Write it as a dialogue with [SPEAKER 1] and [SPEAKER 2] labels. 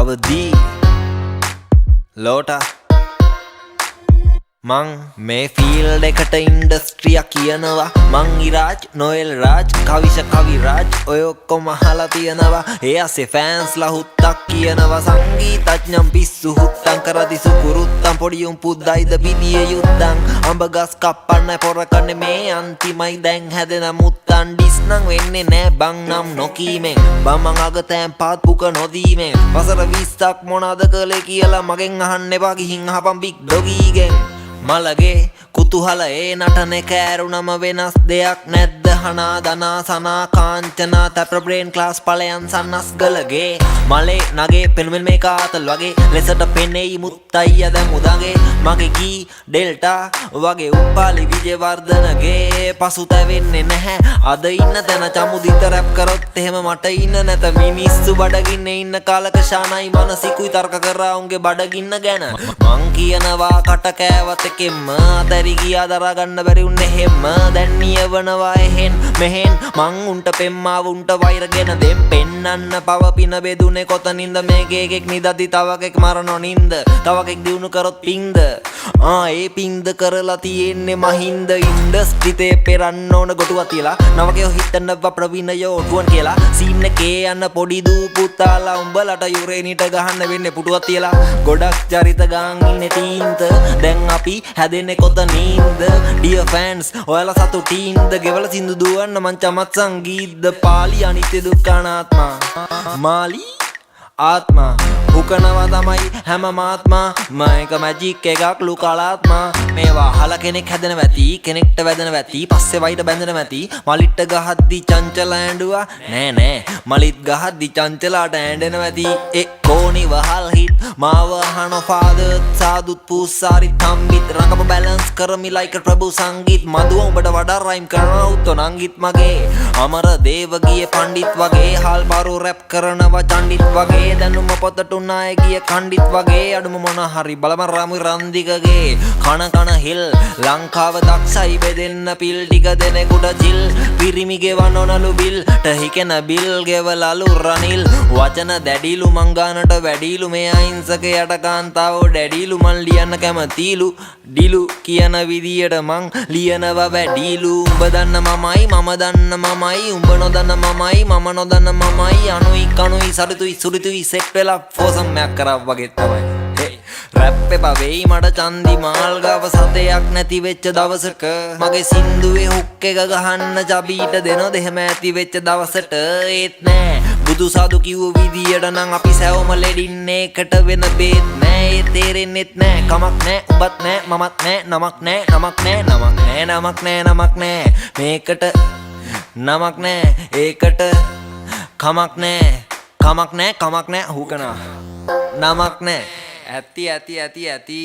[SPEAKER 1] අවදි ලෝටා. මං මේ ෆීල්ඩ් එකට ඉන්ඩස්ට්‍රියක් කියනවා. මං ඉරාජ්, නොଏල් රාජ්, කවිෂ, කවි රාජ්, ඔය ඔක්කොම අහලා තියෙනවා. ඒ අස්සේ ෆෑන්ස්ලා හුත්තක් කියනවා. සංගීතඥම් පිස්සු හුත්තන් කරදි සුකුරුත්තන්. පොඩි උන් පුද්දයිද පිදිය යුත්තන්. අඹ ගස් කප්පන්න පොර කන්නේ මේ අන්තිමයි දැන් හැදෙන මුත්තන්. ඩිස් නම් වෙන්නේ නෑ බං නම් නොකීමෙන්. බං මං අගතෑන් පාත් පුක නොදීමෙන්. වසර 20ක් මොනවද කළේ කියලා මගෙන් අහන්න එපා, ගිහින් අහපන් බිග් ඩොගීගෙන්. මලගේ කුතුහල ඒ නටන එක ඇරුණම වෙනස් දෙයක් නැද්ද? හනා දනා සනා කාංචනා තැප්‍ර බ්‍රේන් ක්ලාස් ඵලයන් සන්නස් ගලගේ මලේ නගේ පෙනුමෙන් මේක ආතල් වගේ ලෙසට පෙනෙයි. මුත්තයියා දැන් මුදගේ මගේ ගී ඩෙල්ටා වගේ. උපාලි විජේවර්ධනගේ පසුතැවෙන්නේ නැහැ අද ඉන්න තැන. චමුදිත රැප් කරොත් එහෙම මට ඉන්න නැත. මිනිස්සු බඩගින්නේ ඉන්න කාලක ශානයි මනසිකුයි තර්ක කරා උන්ගේ බඩගින්න ගැන. මං කියනවා කට කෑවත් එකෙන්ම අතැරි ගියා, දරා ගන්න බැරි උන් එහෙම්ම. දැන් නියවනවා එහෙන් මෙහෙන්. මං උන්ට පෙම්මාව උන්ට වෛරගෙන දෙම් පෙන්නන්න පව පින බෙදුනේ කොතනින්ද? මේකේ එකෙක් නිදද්දි තව එකෙක් මරනො නින්ද? තව එකෙක් දියුණු කරොත් පින්ද? ආ ඒ පින්ද කරලා තියෙන්නේ මහින්ද. ඉන්ඩස්ට්‍රි තේ පෙරන්න ඕන ගොටුවක් තියලා. නවකයෝ හිතනවා ප්‍රවීණයෝ ටුවන් කියලා. සීන් එකේ යන පොඩි දූ පුතාලා, උඹලට යුරේනිට ගහන්න වෙන්නේ පුටුවක් තියලා. ගොඩක් චරිත ගාන් ඉන්නේ තීන්ත. දැන් අපි හැදෙන්නේ කොතනින්ද? ඩියර් ෆෑන්ස්, ඔයාලා සතුටින්ද? ගෙවල සින්දු දුවන්න මං චමත් සංගීත්ද? පාලි අනිත්‍ය දුක්ඛ අනාත්මා මාලි ආත්මා හුකනවා තමයි හැම මාත්මා මේක මැජික් එකක් ලු කලාත්මා. මේවා අහලා කෙනෙක් හැදෙනව ඇති, කෙනෙක්ට වැදෙනව ඇති, පස්සේ වයිට බැඳෙනව ඇති. මලිට්ට ගහද්දි චංචල ඇඬුවා නෑ නෑ, මලිත් ගහද්දි චංචලාට ඇඬෙනව ඇති. ඒ කෝණි වහල් හිට් මාව අහන ෆාදර් සාදුත් පූසාරි තම්බිත් රඟප බැලන්ස් කරමි ලයික් ප්‍රභු සංගීත්. මදුව උඹට වඩා රයිම් කරනවා උත්තෝ නංගිත්. මගේ අමර දේව ගියේ පණ්ඩිත් වගේ. හාල් පාරු රැප් කරනවා චණ්ඩිත් වගේ. දැනුම පොතට උනාය ගිය කණ්ඩිත් වගේ. අඩුම මොන හරි බලම රාමු රන්දිකගේ කන කන හිල්. ලංකාව දක්ෂයි බෙදෙන්න පිල් ටික දෙනෙකුට චිල්. පිරිමි ගෙවන්න ඕනලු බිල් ටහිකෙන බිල් ගෙවලලු රනිල්. වචන දැඩිලු මං ගානට වැඩිලු. මේ අහිංසකයට කාන්තාවෝ ඩැඩිලු. මං ලියන්න කැමතිලු ඩිලු කියන විදියට මං ලියනවා වැඩිලු. උඹ දන්න මමයි, මම දන්න මමයි, උඹ නොදන්න මමයි, මම නොදන්න මමයි. අනුයි කනුයි සරිතුයි සුරිතුයි සෙට් වෙලා ෆෝසම් එකක් කරා වගේ තමයි. හේ රැප් එපා වෙයි මට චන්දි මාල් ගාව සතයක් නැති වෙච්ච දවසක. මගේ සින්දුවේ හුක් එක ගහන්න චබීට දෙනොද එහෙම ඇති වෙච්ච දවසට? ඒත් නෑ, බුදු සාදු කිව්ව විදියට නම් අපි සැවොම ලෙඩින්නේ. එකට වෙන බේත් නෑ, ඒ තේරෙන්නෙත් නෑ. කමක් නෑ, උඹත් නෑ, මමත් නෑ. නමක් නෑ, නමක් නෑ, නමක් නෑ, නමක් නෑ, නමක් නෑ. මේකට නමක් නෑ, ඒකට කමක් නෑ, කමක් නෑ, කමක් නෑ. හුකනා නමක් නෑ. ඇති ඇති ඇති ඇති.